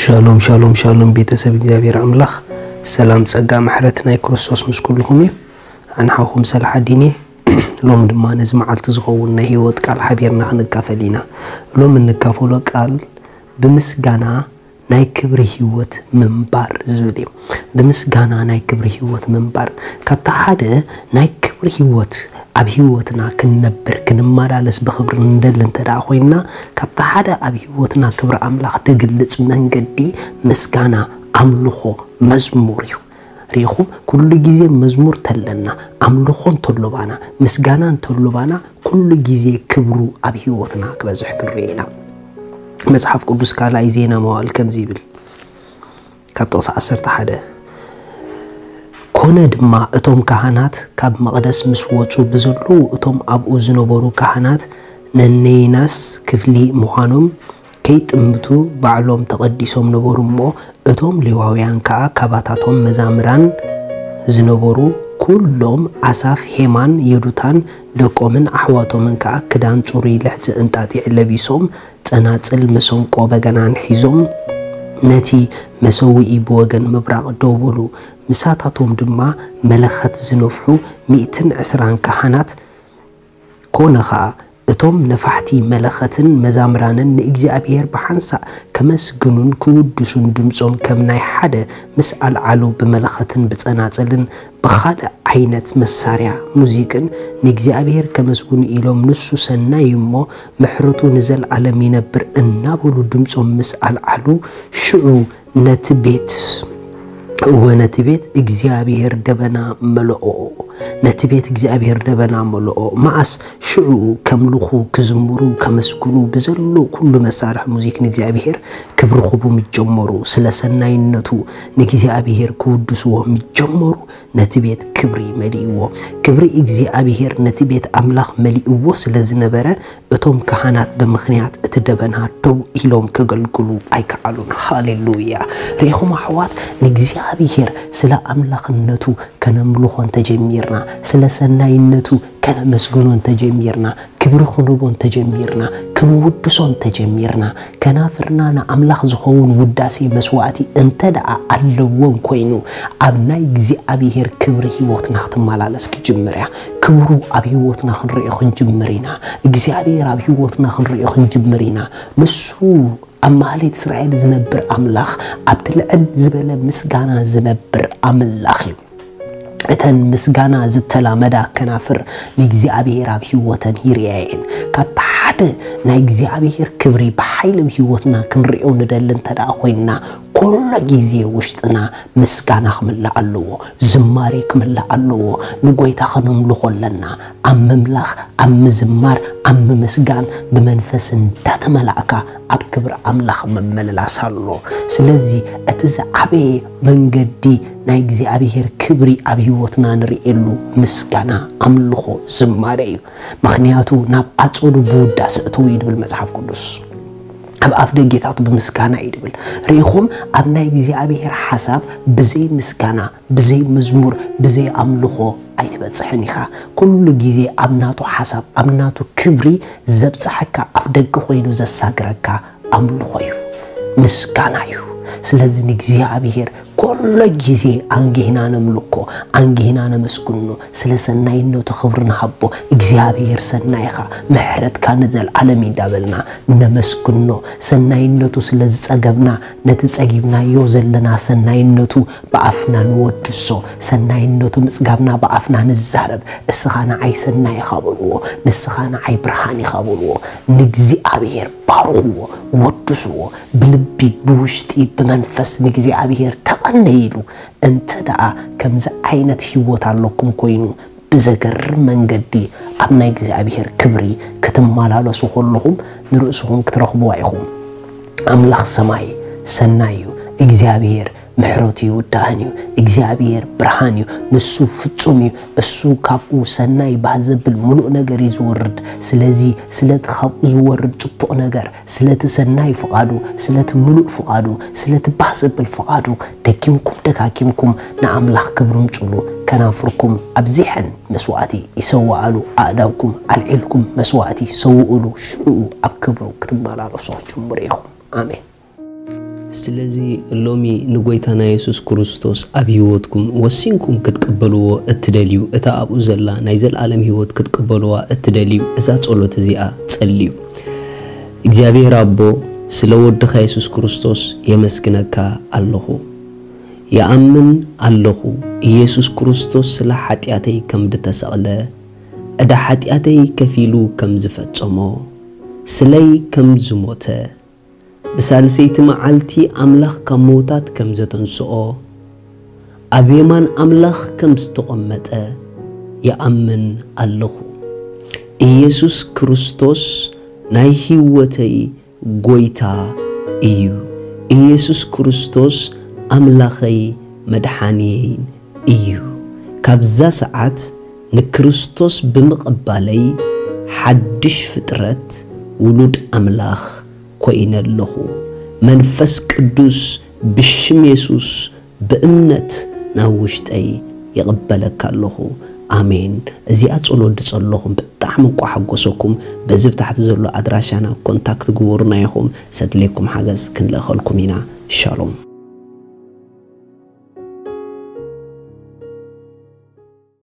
ሻሎም ሻሎም ሻሎም፣ ቤተሰብ እግዚኣብሔር ኣምላኽ ሰላም፣ ጸጋ፣ ምሕረት ናይ ክርስቶስ ምስ ኩልኹም እዩ። ኣንሓኹም ሰላሓዲን እየ። ሎም ድማ ነዚ መዓልቲ ዝኸውን ናይ ህይወት ቃል ሓቢርና ክንካፈል ኢና። ሎም እንካፈሎ ቃል ብምስጋና ናይ ክብሪ ህይወት ምንባር ዝብል እዩ። ብምስጋና ናይ ክብሪ ህይወት ምንባር፣ ካብቲ ሓደ ናይ ክብሪ ህይወት ኣብ ህይወትና ክንነብር፣ ክንመላለስ፣ ብኽብሪ ንደሊ እንተ ደኣ ኮይንና፣ ካብቲ ሓደ ኣብ ህይወትና ክብሪ ኣምላኽ ደግልጽ መንገዲ ምስጋና፣ ኣምልኾ፣ መዝሙር እዩ። ርኢኹም፣ ኩሉ ግዜ መዝሙር ተለና፣ ኣምልኾ እንተሎባና፣ ምስጋና እንተሎባና፣ ኩሉ ግዜ ክብሩ ኣብ ህይወትና ክበዝሕ ክንርኢ ኢና። መጽሓፍ ቅዱስ ካልኣይ ዜና መዋእል ከምዚ ይብል፣ ካብ ጥቕሲ ዓሰርተ ሓደ፣ ኮነ ድማ እቶም ካህናት ካብ መቕደስ ምስ ወጹ ብዘለዉ፣ እቶም ኣብኡ ዝነበሩ ካህናት ነነይናስ ክፍሊ ምዃኖም ከይጥምቱ ባዕሎም ተቐዲሶም ነበሩ እሞ፣ እቶም ሌዋውያን ከኣ ካባታቶም መዛምራን ዝነበሩ ኩሎም፣ ኣሳፍ፣ ሄማን፣ የዱታን፣ ደቆምን ኣሕዋቶምን ከኣ ክዳን ጽሩይ ልሕጺ እንጣጢዕ ለቢሶም፣ ጸናጽል፣ መሰንቆ፣ በገናን ሒዞም ነቲ መሰውኢ ብወገን ምብራቕ ደው በሉ። ምሳታቶም ድማ መለኸት ዝነፍሑ ሚእትን ዕስራን ካህናት። ኮነ ኸኣ፣ እቶም ነፋሕቲ መለኸትን መዛምራንን ንእግዚኣብሔር ብሓንሳእ ከመስግኑን ክውድሱን ድምጾም ከም ናይ ሓደ ምስ ኣልዓሉ፣ ብመለኸትን ብጸናጽልን ብኻልእ ዓይነት መሳርያ ሙዚቅን ንእግዚኣብሔር ከመስግኑ ኢሎም፣ ንሱ ሰናይ እዩ እሞ ምሕረቱ ንዘለዓለም ይነብር እናበሉ ድምጾም ምስ ኣልዓሉ፣ ሽዑ ነቲ ቤት፣ እወ፣ ነቲ ቤት እግዚኣብሔር ደበና መለኦ። ነቲ ቤት እግዚኣብሔር ደበና መለኦ። መኣስ ሽዑ ከምልኹ፣ ክዝምሩ፣ ከመስግኑ ብዘሎ ኩሉ መሳርሒ ሙዚክ ንእግዚኣብሔር ክብሪ ክህቡ ምስ ጀመሩ፣ ስለ ሰናይነቱ ንእግዚኣብሔር ክውድስዎ ምስ ጀመሩ፣ ነቲ ቤት ክብሪ መሊእዎ። ክብሪ እግዚኣብሔር ነቲ ቤት ኣምላኽ መሊእዎ ስለ ዝነበረ፣ እቶም ካህናት ብምኽንያት እቲ ደበና ደው ኢሎም ከገልግሉ ኣይከኣሉን። ሃሌሉያ! ርኢኹም ኣሕዋት፣ ንእግዚኣብሔር ስለ ኣምላኽነቱ ከነምልኾ እንተጀሚርና፣ ስለ ሰናይነቱ ከነመስግኖ እንተጀሚርና፣ ክብሪ ክንቦ እንተጀሚርና፣ ክንውድሶ እንተጀሚርና፣ ከናፍርና ንኣምላኽ ዝኸውን ውዳሴ መስዋእቲ እንተ ደኣ ኣለዎን ኮይኑ፣ ኣብ ናይ እግዚኣብሔር ክብሪ ህይወትና ክትመላለስ ክጅምር እያ። ክብሩ ኣብ ህይወትና ክንሪኦ ክንጅምር ኢና። እግዚኣብሔር ኣብ ህይወትና ክንሪኦ ክንጅምር ኢና። ንሱ ኣብ ማህሌት እስራኤል ዝነብር ኣምላኽ፣ ኣብቲ ልዕል ዝበለ ምስጋና ዝነብር ኣምላኽ እዩ። እተን ምስጋና ዝተላመዳ ከናፍር ንእግዚኣብሔር ኣብ ህይወተን ይርኣየን። ካብቲ ሓደ ናይ እግዚኣብሔር ክብሪ ብሓይሊ ኣብ ህይወትና ክንሪኦ ንደሊ እንተ ደኣ ኮይንና፣ ኩሉ ግዜ ውሽጥና ምስጋና ክምላእ ኣለዎ፣ ዝማሬ ክምላእ ኣለዎ። ንጎይታ ከነምልኾ ኣለና። ኣብ ምምላኽ፣ ኣብ ምዝማር፣ ኣብ ምምስጋን ብመንፈስ እንዳተመላእካ ኣብ ክብሪ ኣምላኽ ምምልላስ ኣሎ። ስለዚ እቲ ዝዓበየ መንገዲ ናይ እግዚኣብሔር ክብሪ ኣብ ህይወትና ንርእየሉ ምስጋና፣ ኣምልኾ፣ ዝማሬ እዩ። ምኽንያቱ ናብ ኣጸዱ ብውዳሰ እተዉ እዩ ድብል መጽሓፍ ቅዱስ። ኣብ ኣፍ ደጌታቱ ብምስጋና እዩ ድብል። ርኢኹም፣ ኣብ ናይ እግዚኣብሔር ሓሳብ ብዘይ ምስጋና፣ ብዘይ መዝሙር፣ ብዘይ ኣምልኾ ኣይትበጽሕን ኢኻ። ኩሉ ግዜ ኣብ ናቱ ሓሳብ፣ ኣብ ናቱ ክብሪ ዘብጽሐካ፣ ኣፍ ደገ ኮይኑ ዘሳግረካ ኣምልኾ እዩ፣ ምስጋና እዩ። ስለዚ ንእግዚኣብሔር ኩሉ ግዜ ኣንጊህና ነምልኮ፣ ኣንጊህና ነመስግኖ፣ ስለ ሰናይነቱ ክብሪ ንሃቦ። እግዚኣብሔር ሰናይኻ፣ ምሕረትካ ንዘለዓለም እዩ እንዳበልና ነመስግኖ። ሰናይነቱ ስለ ዝጸገብና፣ ነቲ ጸጊብናዮ ዘለና ሰናይነቱ ብኣፍና ንወድሶ። ሰናይነቱ ምጽጋብና ብኣፍና ንዛረብ። እስኻ ንዓይ ሰናይ ኢኻ በልዎ፣ ንስኻ ንዓይ ብርሃን ኢኻ በልዎ። ንእግዚኣብሔር ባርኽዎ፣ ወድስዎ። ብልቢ፣ ብውሽጢ፣ ብመንፈስ ንእግዚኣብሔር ተቐነይሉ። እንተ ደኣ ከምዚ ዓይነት ህይወት ኣለኩም ኮይኑ፣ ብዘገርም መንገዲ ኣብ ናይ እግዚኣብሔር ክብሪ ክትመላለሱ ከለኹም፣ ንርእስኹም ክትረኽብዋ ኢኹም። ኣምላኽ ሰማይ ሰናይ እዩ። እግዚኣብሔር ምሕረቱ ይውዳእን እዩ። እግዚኣብሔር ብርሃን እዩ። ንሱ ፍጹም እዩ። እሱ ካብኡ ሰናይ ባህ ዘብል ምሉእ ነገር እዩ ዝወርድ። ስለዚ ስለቲ ካብኡ ዝወርድ ጽቡቕ ነገር፣ ስለቲ ሰናይ ፍቓዱ፣ ስለቲ ምሉእ ፍቓዱ፣ ስለቲ ባህ ዘብል ፍቓዱ ደኪምኩም ደካኪምኩም ንኣምላኽ ክብሪ ምጽሉ። ከናፍርኩም ኣብዚሐን መስዋእቲ ይሰውኣሉ፣ ኣእዳውኩም ኣልዒልኩም መስዋእቲ ሰውእሉ፣ ሽዑ ኣብ ክብሩ ክትመላለሱ ክትጅምሩ ኢኹም። ኣሜን። ስለዚ ሎሚ ንጎይታና የሱስ ክርስቶስ ኣብ ህይወትኩም ወሲንኩም ክትቅበልዎ እትደልዩ፣ እታ ኣብኡ ዘላ ናይ ዘለኣለም ህይወት ክትቅበልዋ እትደልዩ፣ እዛ ጸሎት እዚኣ ጸልዩ። እግዚኣብሔር ኣቦ፣ ስለ ወድኻ የሱስ ክርስቶስ የመስግነካ ኣለኹ። ይኣምን ኣለኹ፣ ኢየሱስ ክርስቶስ ስለ ሓጢኣተይ ከም ድተሰቕለ፣ ዕዳ ሓጢኣተይ ከፊሉ ከም ዝፈጸሞ፣ ስለይ ከም ዝሞተ፣ ብሳልሰይቲ መዓልቲ ኣምላኽ ካብ ምዉታት ከም ዘተንስኦ፣ ኣብ የማን ኣምላኽ ከም ዝተቐመጠ ይኣምን ኣለኹ። ኢየሱስ ክርስቶስ ናይ ህይወተይ ጎይታ እዩ። ኢየሱስ ክርስቶስ ኣምላኸይ መድሓንየይን እዩ። ካብዛ ሰዓት ንክርስቶስ ብምቕባለይ ሓድሽ ፍጥረት ውሉድ ኣምላኽ ኮይነ ኣለኹ። መንፈስ ቅዱስ ብሽም የሱስ ብእምነት ናብ ውሽጠይ ይቕበለካ ኣለኹ። ኣሜን። እዚኣ ጸሎት ድጸለኹም ብጣዕሚ እንቋ ሓጎሰኩም። በዚ ብታሕቲ ዘሎ ኣድራሻና ኮንታክት ግበሩና ኢኹም። ሰድሌኩም ሓገዝ ክንልእኸልኩም ኢና። ሻሎም።